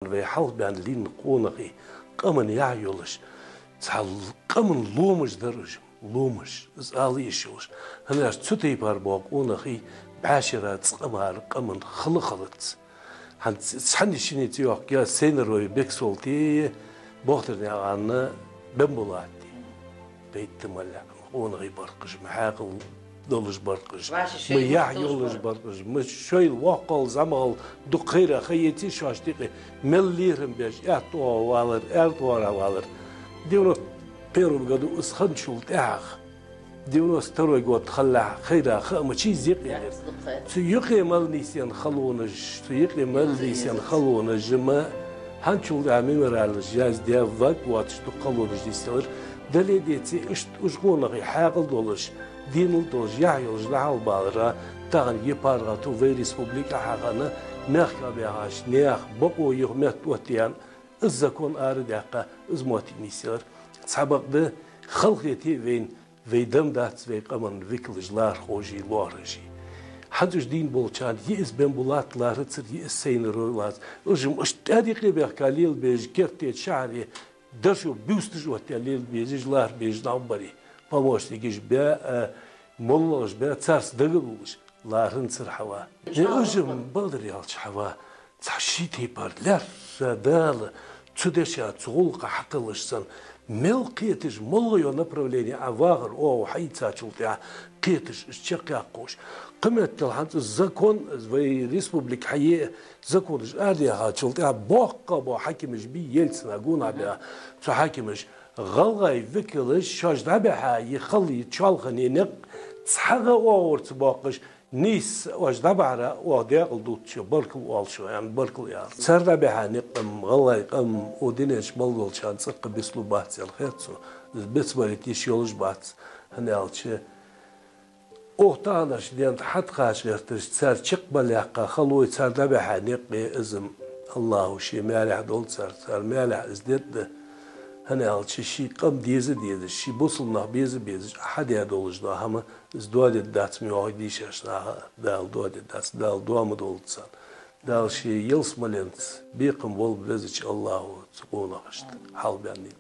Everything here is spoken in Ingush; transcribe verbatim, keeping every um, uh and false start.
Вай хьалха баьнна лийнна къонахий, къаман яхь йолаш, цхьа къаман ломаш дар уж, ломаш, из ала йиш йолаш. ХӀана аьлча цу тайпара бола къонахий бӀаьшера цкъа мара къаман хала хилац. ХӀанз цхьанне-шинне цӀи йоаккхе, Сайнароев Бексолтеи Бохтарнаькъан Бембулати. Бейттамаллахь къонахий бар-кх уж, ма хьаькъал долаш бар-кх уж, ма яхь йолаш бар-кх уж, ма шоайла воккхагӀал, зӀамагӀал дукха хайра ха еций шоашта юкъе, мел лерхӀам беш, аьтта оагӀув валар, аьрда оагӀорахьа валар. Девяносто первом году из хинначул тӀехьагӀа, девяносто второй год хилалехь хайра ха а ма чий из юкъе лер. Цу юкъе мел нийсъенна халонаш, цу юкъе мел нийсъенна халонаш ма хӀанзчул тӀехьагӀа мемориалаш яздаь, ваг воацаш дукха халонаш нийсъелар. Дале а, деце а, иштта уж къонахий хьаькъал долаш, денал долаш, яхь йолаш лахьалбалара, тахан е паргӀато вай республике хьахинна, мехка баьхача наьха бокъо юха меттаоттаяьнна, из закон арадаьккха, из моттиг нийсъелар. Цхьабакъда, халахете а вайна, вай дам дац вай къаман викалаш, лархоши лоархӀоши. ХӀанз уж дийна болчарна йиъ из Бембулат лархӀацар, йиъ из Сайнароев лархӀацар. Уж-м иштта тӀаьда юкъе баьхка лелабе безаш, керттера шахьаре дошо бюсташ оттаяь лелабе безаш, лархӀа безаш нах барий. Помощникаш баь а, моллагӀаш баь а, царца дага а луш, лархӀанзар хьава. Э, уж-м, бакъдар аьлча, хьава, цхьа ший тайпара лаьрхӀа Дала цу деша, цу гӀулакха хьакхеллача санна, мел кхеташ, моллагӀа йола направлени Ӏа вахар оагӀув хьаийцачул тӀехьагӀа кхеташ, из чакхъяккхаш. Кхыметтел хӀанз закон, вай республике хьае а, законаш арадаьхачул тӀехьагӀа боккха бола хьакимаш бий, Ельцина гонахьа баь цу хьакимаша, гӀалгӀай викалаш шоаш дӀабихьа е хала, е чоалхане никъ цхьаккха оагӀорахьа ца боаккхаш, нийсса оаш дӀабахьара оаха даькъала дувц шо, баркал оал шоана, баркал аьлар. Цар дӀабихьа никъ-м, гӀалгӀай къам, укх дунен чу мел долчарна цӀаккха бицлургбац аьнна хет сона. Из бицбарийта йиш йолаш бац, хӀана аьлча, укх таханарча ден тӀа хьатӀакхача гӀертараш, цар чакхбарал яьккха халой, цар дӀабихьа никъ, из-м АллахӀа ший маьлехь долда цар, цар маьлехь из дергда, хӀана аьлча ший къам деза а дезаш, ший бусалба нах беза а безаш, Ӏа хьадаь долаш дола хӀама, из доадергдац ма йоахий дийшача наха, Дала доадергдац, Дала доа ма долда царна. Дала ший ялсмаленца бекхам болба Везача АллахӀа цу къонахашта, хьалха баьнна нийсача.